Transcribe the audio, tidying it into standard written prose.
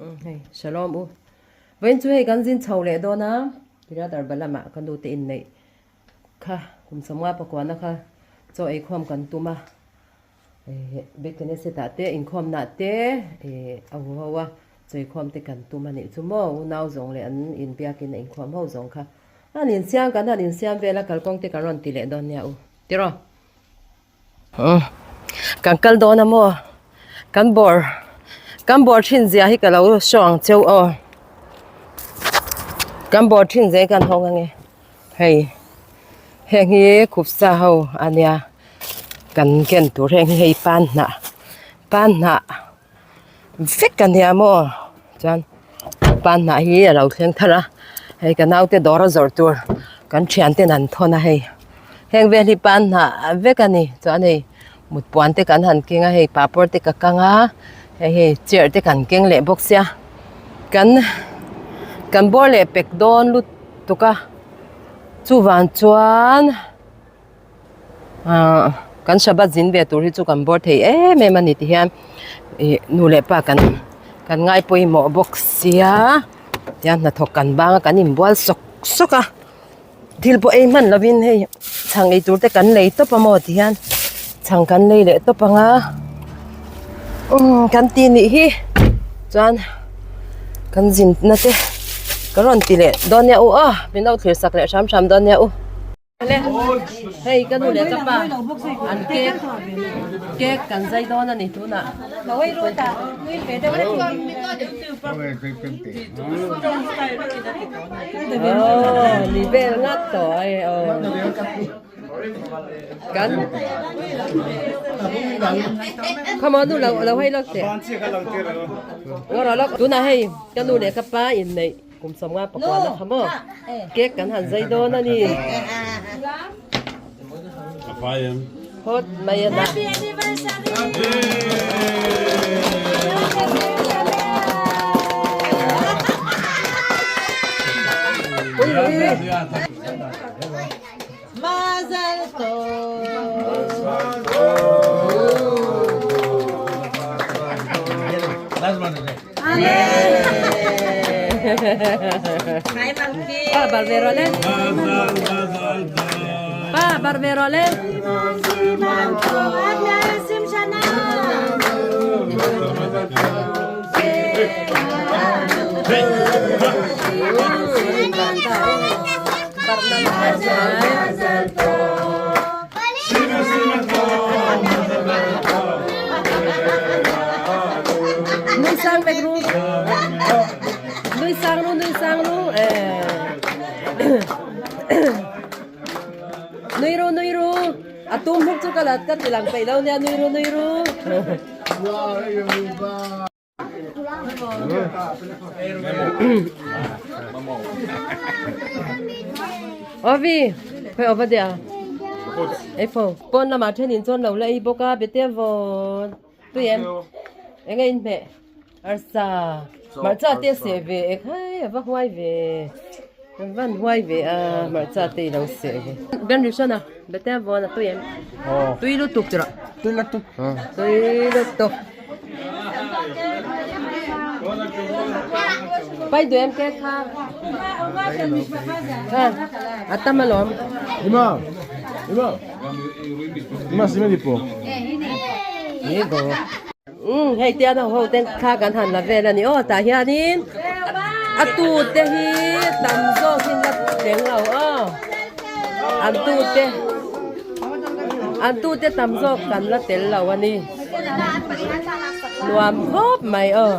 Hei Shalom u. Vawiin chu hei kan zin chho leh dawn a, Kiryat Arba lamah ka nu te inneih kha kum sawmnga pakuana kha chaw eikhawm kan tum a, Beit Knesset ah te inkhawmna te a hu ho a, chaw eikhawm te kan tum a nih chu maw, unau zawng leh an inbiakin a inkhawm ho zawng kha an insiam kan han insiam vel a kalkawng te kan rawn ti leh dawn nia u tiraw. Kan kal dawn a maw? Kan bawr kan bawr thin zia hi ka lo show ang cheu aw. Kan bawr thin zia hi kan hawng ange. Hei heng hi khupsa ho a nia kan ken tur heng hi hei pan hnah pan hnah vek a nia maw chuan pan hnah hi a lo thleng thar a hei ka naute dawr a zawrh tur kan thian ten an thawn a hei heng vel hi pan hnah vek a ni chuan hei mut puan te kan han keng a hei papawr te ka kang a hei hei chair te kan keng leh bawk sia kan kan bawr leh pek dawn lutuk a chuvang chuan. Ahh kan Shabbat zin ve tur hi chu kan bawr thei em em a ni ti hian ih nu leh pa kan kan ngai pawimawh bawk sia tihian hnathawk kan bang a kan inbual sawk sawk a thil pawh ei hman lovin hei chhang ei tur te kan lei tawp a maw ti hian chhang kan lei leh tawp ang a umm kan ti nih hi chuan kan zin na te ka rawn ti leh dawn nia u aw min lo thlir sak leh hram hram dawn nia u. Hei ka nu leh ka pa an cake cake kan zai dawn a ni tunah. Aw ni vel ngat tawh ai aw. Kan Come on nu lo lo hei lawk teh. Tunah hei ka nu leh ka pa inneih. Kum sawmnga pakua na kha maw? Cake kan han zai dawn a ni. Hot mai a dah. Mazel tov. Pa barbero le. Pa barbero le. Nui sang vek ru. Nui sang ru, nui sang ru. Nui ru, nui ru. A tum huk chu ka la ka ti lang peih lo nia nui ru, nui ru. Ovi, khoi ova dia. Ei pho. Pawn lamah thenin chuan lo la ei bawk a, bete vawn. Tui em? Eng a inhmeh? Arsa. Hmarcha te a seh ve ek hai a va huai ve. A van huai ve a hmarcha te i lo seh ve. Ben Rishon a, bete vawn a tui em? Tui lutuk chu rawh. Tui lutuk. Tui lutuk. Pai duh em ke kha? Kha, a tam alawm. Ima, Ima, Ima sime di po. Umm hei te an ho ho ten thla kan han la vel a ni aw tah hianin a tu te hi tam zawk in la thleng lo aw an tu te an tu te tam zawk kan la tel lo a ni nuam khawp mai aw.